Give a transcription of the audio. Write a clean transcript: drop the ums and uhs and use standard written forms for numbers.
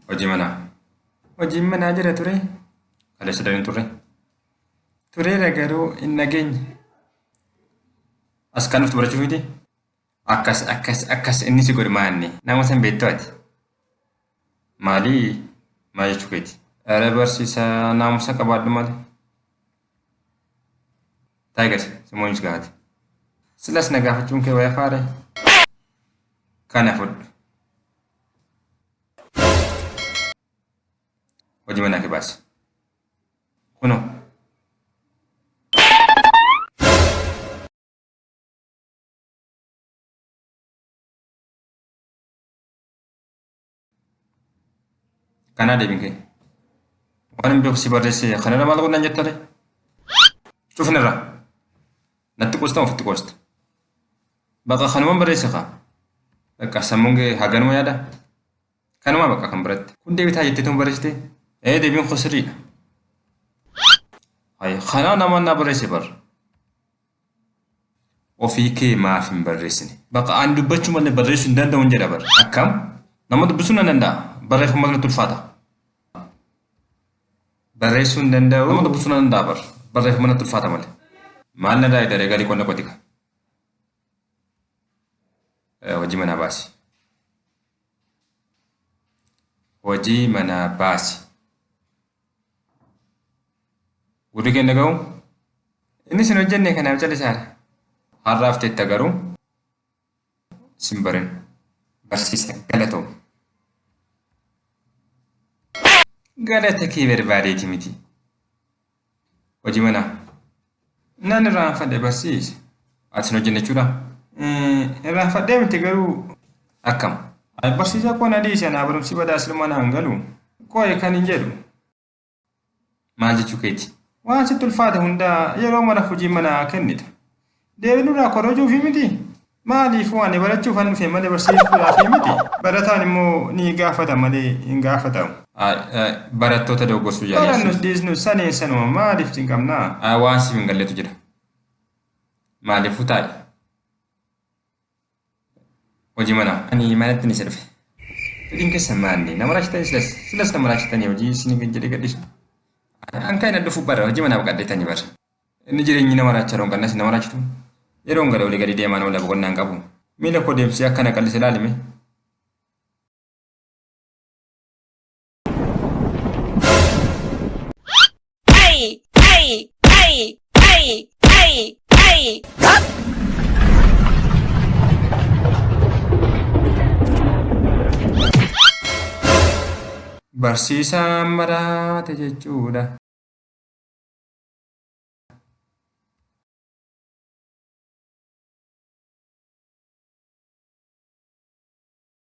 Hojii manaa. Hojiin manaa jira ture. Kaleessa dareen turre. Tureera garuu hin dhageenye. As kan dhuftu barachuuf miti? Akkas akkas akkas inni si godhu maanni? Nama san beektu ati? Maalii? Maal jechuu keeti? Ara barsiisaa naamusa qabaadhu malee. Taa'i gadi simoon si gaafate. Silas na gaafachuun kee waya faare? Kana fudhu. Hojii manaa kee baasi. Kunoo. Kanaa deebiin kee. Waan hin beeku si barreesse kanarra maal godhan jettare? Cufnirra. Natti qoosta ofitti qoosta. Baqa kanuman barreesse kaa. Bakka sammuun kee haganuma yaada. Kanuma bakka kan biratti. Kun deebitaa jettee tun barreessite? Ee deebiin koo sirriidha. Hayi kanaa namaan naa barreesse bar. Ofii kee maaf hin barreessine? Baqa ani dubbachuu malee barreessuu hin danda'uun jedha bar. Akkam? Nama dubbisuu nan danda'a. Barreeffama natti ulfaata. Barreessuu hin danda'u. Nama dubbisuu nan danda'a bar. Barreeffama natti ulfaata malee. Maal narraa eegda galii qonna qotika. Hojii manaa baasi. Hojii manaa baasi. Gurri kee hin dhaga'u? Inni sin hojjenne kanaaf callisaara. Har'aaf teetta garuu sin barin. Barsiisa galatoom. Galata kee barbaadeeti miti. Hojii manaa. Nan irraanfadhe barsiisa. Ati sin hojjenne jechuudha? Irraanfadhee miti garuu akkam? Barsiisaa koo na dhiisi anaa barumsi badaa siluma naan galu. Qoy kan hin jedhu. Maal jechuu keeti? Waan sitti ulfaate hundaa yeroo mara hojii manaa kennita. Deebii nurraa korojuufi miti? Maaliifuu ani barachuufan dhufe malee barsiisuudhaafi miti. Barataan immoo ni gaafata malee hin gaafatamu. Barattoota dogoggorsuuf yaalii. Barannus dhiisnus saniin sanuma maaliif cinqamnaa? Waan siif hin galletu jira. Maaliifuu taa'i. Hojii manaa. Ani manatti ni isa dhufe. Fedhiin keessan maanni? Nama raachitanii silas silas nama raachitanii hojii isin jedhee gadhiisu. An kan inni dhufu bara hojii manaa baqadheetanii bara. Inni jireenyi nama raacha yeroon gannas nama raachitu. Yeroon gada olii gadi deemaan oola boqonnaa hin qabu. Miila koo deemsee akka na qallise ilaalime. Ay, ay, ay, ay, ay, ay. Barsiisaan maraate jechuudha.